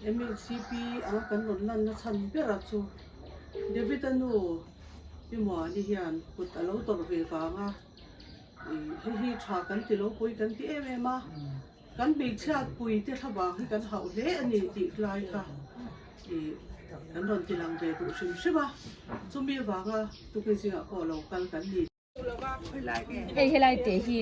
MHCP anga kan rawn lanna chhan bera chu David-a nu Pi Muani hian kut a lo tawrh ve vanga hei hi tha kan ti lo pui kan ti em em a, kan hmeichhiat pui te thlavang hi kan hauh hle a ni tih lai kha kan rawn ti lang ve duh hrim hrim a, chumi avanga tukin zingah pawh lo kal kan ni. Hei helai te hi.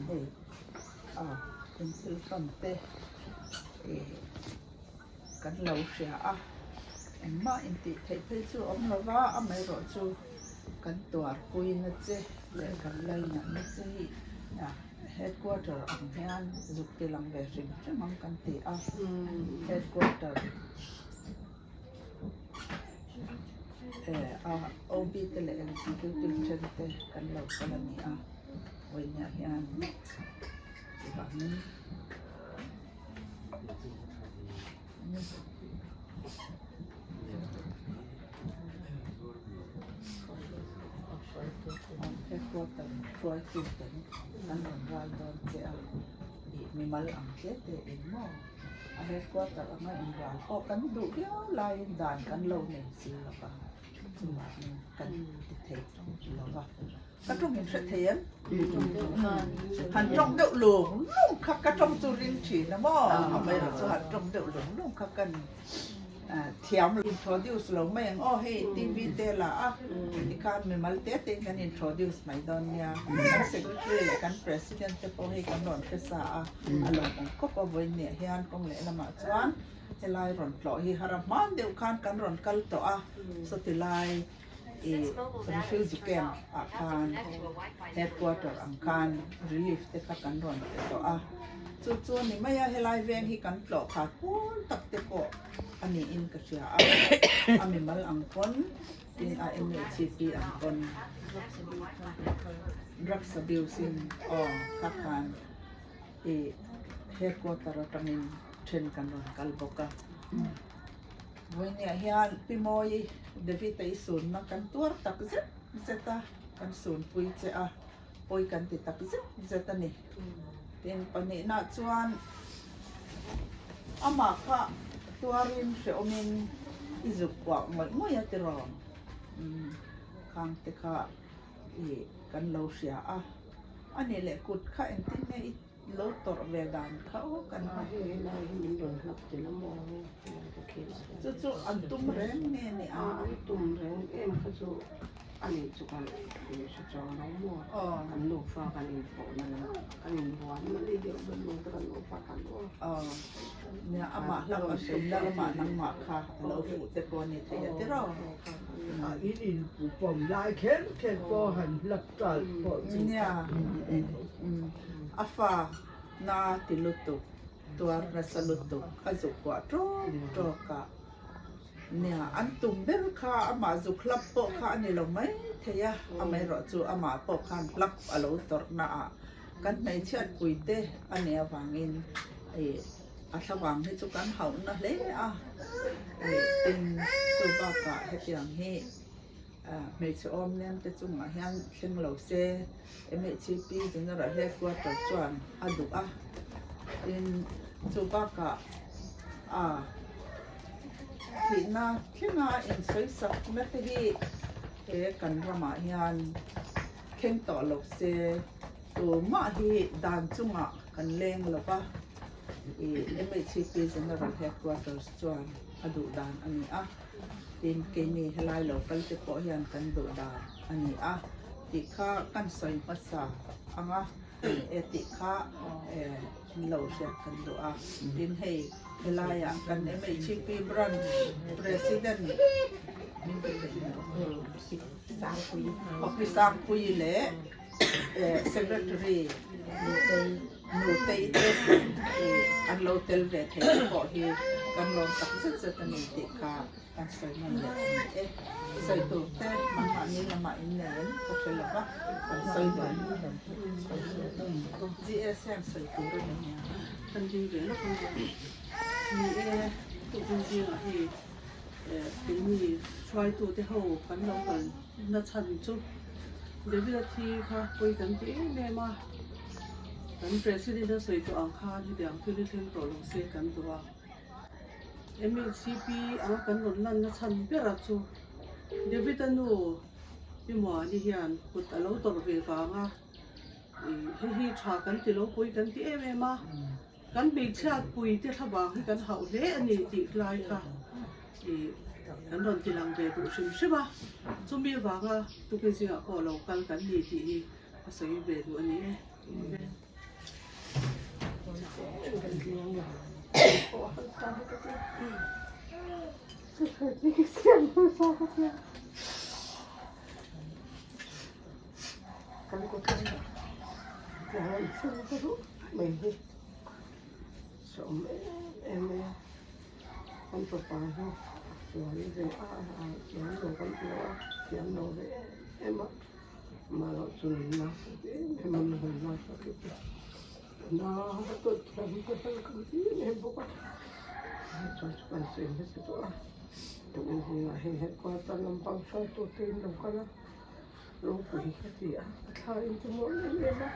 Hei a pencil hran te ih kan lo hria a engmah intih theih phei chu a awm lo va amaherawhchu kan tuar puina che leh kan lainatna che hi headquarter ang hian zuk ti lang ve hrim hrim ang kan ti a headquarter. A OB te leh executive then te kan lo kal a ni a vawiinah hian chuvangin headquarter hruaitu ten kan rawn ral dawn che a ih mimal ang tle te in maw. A headquarter anga inral pawh kan duh viau laiin dan kan lo nei si lo va, chuvangin kan ti thei lo va. Ka tawng in hre thei em? Han tawng deuh lung lung kha ka tawng chu ring thin a maw? Amaherawhchu chu han tawng deuh lung lung kha kan thiam introduce lo mai ang aw hei TV te la a tikhan mimal te te in kan introduce mai dawn nia kan secretary leh kan president te pawh hei kan rawn hre sa a a lawmawm khawp a vawiin nih hian kawng leh lamah chuan helai rawn tlawh hi har a hman deuh khan kan rawn kal tawh a sawti lai ih refugee camp ah khan headquarter ang khan relief te kha kan rawn pe tawh a chu chu a ni mai a helai veng hi kan tlawh khat pawl tak te pawh a niin ka hria a a mimal ang pawn tin a MHCP ang pawn drugs abuse in aw kha khan ih headquarter atangin then kan rawn kal bawk a. Vawinia hian Pi Mawi David a i sunna kan tuar tak zet zet a, kan sunpui che a, pawi kan ti tak zet zet a ni. Tin, pahnihna chuan amah kha tuarin hrehawmin i zuk kuah ngawih ngawih a tiraw? Khang te kha i kan lo hria a, a nih leh kut kha engtin nge i Lo tawrh ve dan kha aw kan hma hi helai hi min rawn hlap tel a maw helai ka khel ah hian Chu chu an tum reng nge ni a? An tum reng em kha chu a nih chu kan hre chuang lo maw kan nufa kan infawhna lam kan inbuan na ni deuh ber lung te kan nufa kan aw. Aw nia amah hlap an tumna lamah nangmah kha a lo fuh te pawh a ni thei a tiraw? In inpawm lai kher kher pawh han hlap talh pawh chu. Nia a fa na ti lutuk tuar nasa lutuk a zuk kuah tawk tawk a nia an tum ber kha amah zuk hlap pawh kha a ni lo mai thei a amaherawhchu amah pawh khan hlap a lo tawrh na ah kan hmeichhiat pui te a nih avangin ih a thlavang hi chu kan hauh na hle a ih tin chu bakah hetiang hi. Hmeichhe awm nem te chungah hian thleng lo se MHCP General Headquarter chuan a duh a, tin chu bakah a thihna thlenga insawisakna te hi he kan ramah hian thleng tawh lo se tumah hi dan chungah kan leng lo va, ih MHCP General Headquarters chuan a duh dan a ni a. Tin, keini helai lo kal te pawh hian kan duh dan a ni a tih kha kan sawi hmasa ang a, e tih kha lo hriat kan duh a. Tin, hei helaiah kan MHP Branch President Pi Sangpuii leh Secretary Nutei te an lo tel ve thei te pawh hi. Kan lawm tak zet zet a ni tih kha kan sawi nawn leh a ni e. Sawi tur te nangmahni lamah in nei em ka hre lo va, kan sawi dawn. GS hian sawi tur a ni nia. Kan ding ve lawk ang. Ni e, tukin zingah hei keini hruaitute ho kan lo kal na chhan chu David-a thi kha pawi kan ti em em a, kan President a sawi tawh ang khan hetiang thil hi thleng tawh lo se kan duh a. MHCP anga kan rawn lan na chhan ber chu David-a nu Pi Muani hian kut a lo tawrh ve vang a, hei hi tha kan ti lo pawi kan ti em em a. Kan hmeichhiat pui te thlavang hi kan hauh hle a ni tih lai kha ih kan rawn ti lang ve duh hrim hrim a, chumi avanga tukin zingah pawh lo kal kan ni tih hi a sawi ve duh a ni e. Mai hi sawm em em mai a kan fapa hi a sual ve a a thiam lo kan ti lo a thiam lo ve em em a amaherawh chu nunna em em a nunna ka ti a na tawt thiam te hian kan ti em em bawk a chuan chu kan sawi hmasa tawh a tun hunah hei headquarter lampang hruaitu te in lo kal a. Ropui ka ti a, a thla in ti mawi em em a,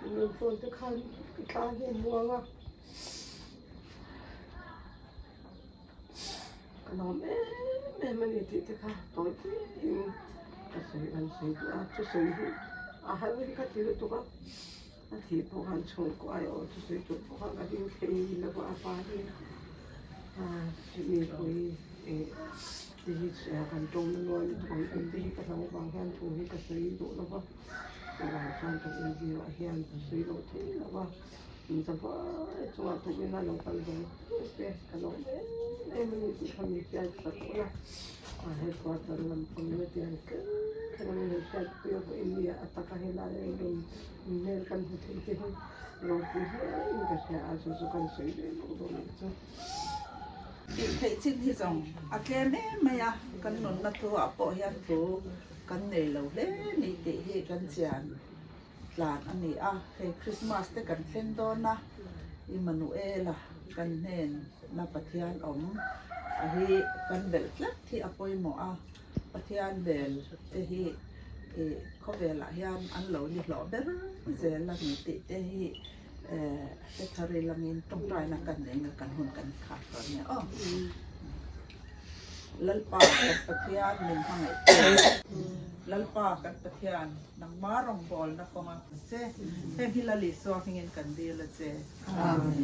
min phone te khan ka thla hi a muang a, ka lawm em em a ni tih te kha tawi tein ka sawi kan sawi duh a, thusawi hi a har hi ka ti lutuk a, a thih pawh khan chhungkaw aiawh thusawi tur pawh khan ka ding thei lo va a pa hi mipui ih. Ti hi kan tawng na nual lutuk ang em te hi ka hlau vang hian thu hi ka sawi duh lo va, chuvang chuan ka inzirah hian ka sawi loh thei lo va, in zavai chungah tukin a lo kal ve te ka lawm em em a ni tih kha mi hriat sak ula, a headquarter lam pang na tiang kher kher ang in hriat pui a vawiin ni a taka helai a rawn hmel kan hmu thei te hi ropui hle in ka hria a, chu chu kan sawi ve bawk dawn a ni chu. Tih theih chin hi zawng a tlem em mai a, kan nunna thu ah pawh hian thu kan nei lo hle ni tih hi kan chian tlan a ni a, hei Christmas te kan thleng dawn a, Immanuela kan hnen na Pathian awm a hi kan belh tlat hi a pawimawh a, Pathian bel te hi ih khawvel ah hian an lo ni hlawh ber zel a ni tih te hi. Te thar i langin tawngtaina kan nei nga kan hun kan khah tawh nia aw. Lalpa kan Pathian min hmangaih tu. Lalpa kan Pathian nangma rawngbawlna kawnga che heng hi Lal Isua hmingin kan dil a che. Amen.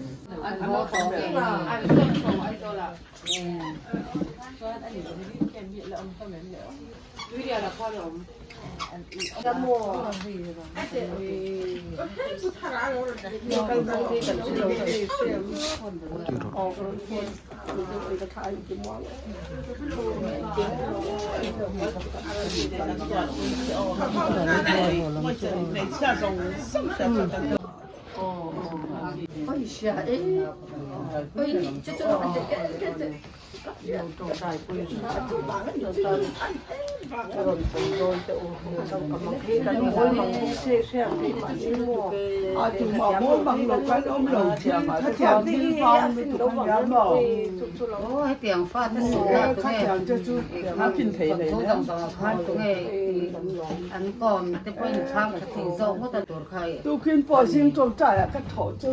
Tukin pawh zing tawngtai ah ka thawh chu.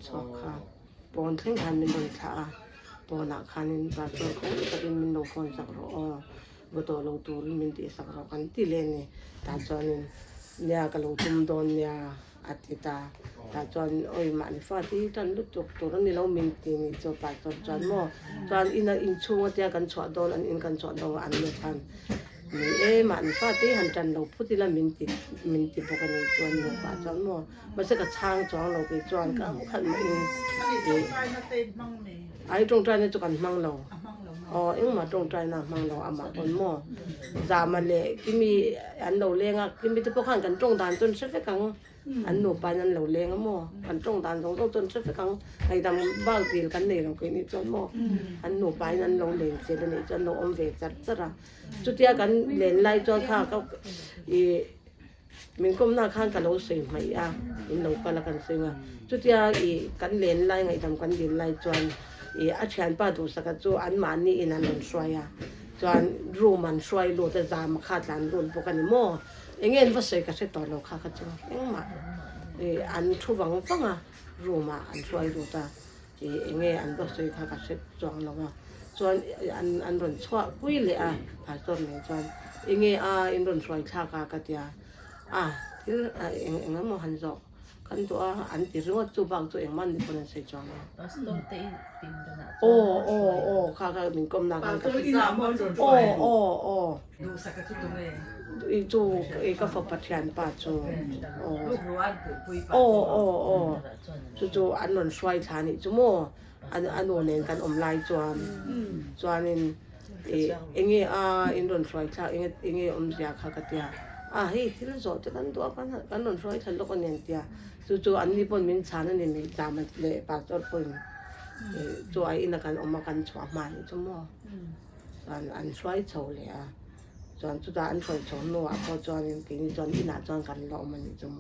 Chhuak kha pawn thleng khan min rawn thlah a, pawnah khanin pastor khaw takin min lo phone sak rawh aw, va tawh lo turin min tih sak rawh kan ti leh a ni. Tah chuanin nia ka lo tum dawn nia a ti ta, tah chuan awi mahni fa te hi tan lutuk tur a ni lo min ti nih chu pastor chuan maw chuan ina inchhung atia kan chhuah dawn an in kan chhuah dawn an nu khan. Ni e, mahni fate hi han tan lo phut ila min ti min ti bawk a ni chuan nupa chuan maw mahse ka chhang chuang lo kei chuan ka ang khalh mah in ai tawngtaina chu kan hmang lo aw engmah tawngtaina a hmang lo amah pawn maw zahma leh kimi an lo leng a kimi te pawh khan kan tawng dan chu an hre vek ang. An nupa in an lo leng a maw? Kan tawng dan zawng zawng chu an hre vek ang. Ngaihdam bak dil kan nei lo keini chuan maw? An nupa in an lo len chilh a nih chuan an lo awm ve char char a. Chutia kan len lai chuan kha ka ih min kawmna khan ka lo sawi hmaih a, in lo kal a kan sawi ang a. Chutia ih kan len lai ngaihdam kan dil lai chuan ih a thianpa duhsaka chu anmahni in an rawn hruai a, chuan room an hruai lut a, zam kha tlan lut bawk a ni maw? Enge an va sawi ka hre tawh lo kha kha chu engmah ih an thu vang vang a room ah an hruai lut a ih enge an va sawi kha ka hre chuang lo a chuan an an rawn chhuah pui leh a pastor nen chuan enge a in rawn hruai thlak a ka tia a thil eng eng emaw han zawh Kan duh a, an ti ringawt chu bak chu engmah ni pawn an sawi chuang lo. Pastor te i pindan ah chuan Aw aw aw kha kha min kawm na khan ka Pastor inah maw an rawn Aw hruai? aw aw. Duhsaka chu tunge? I chu i ka fapa thianpa chu aw. Rukruan puhpui pa Aw chu. aw aw chu chu an rawn hruai thla anih chu maw a nu nen kan awm lai chuan chuanin I enge a in rawn hruai thlak enge enge awmzia kha ka tia a hei thil zawh te kan duh a kan kan rawn hruai thla lawk a ni an tia chu chu an ni pawn min chhan a ni mai zam leh pastor pawhin ih chu a ina kan awm a kan chhuah hma anih chu maw chuan an hruai chho leh a chuan chutah an hruai chho hnuah pawh chuanin keini chuan inah chuan kan la awm a nih chu maw.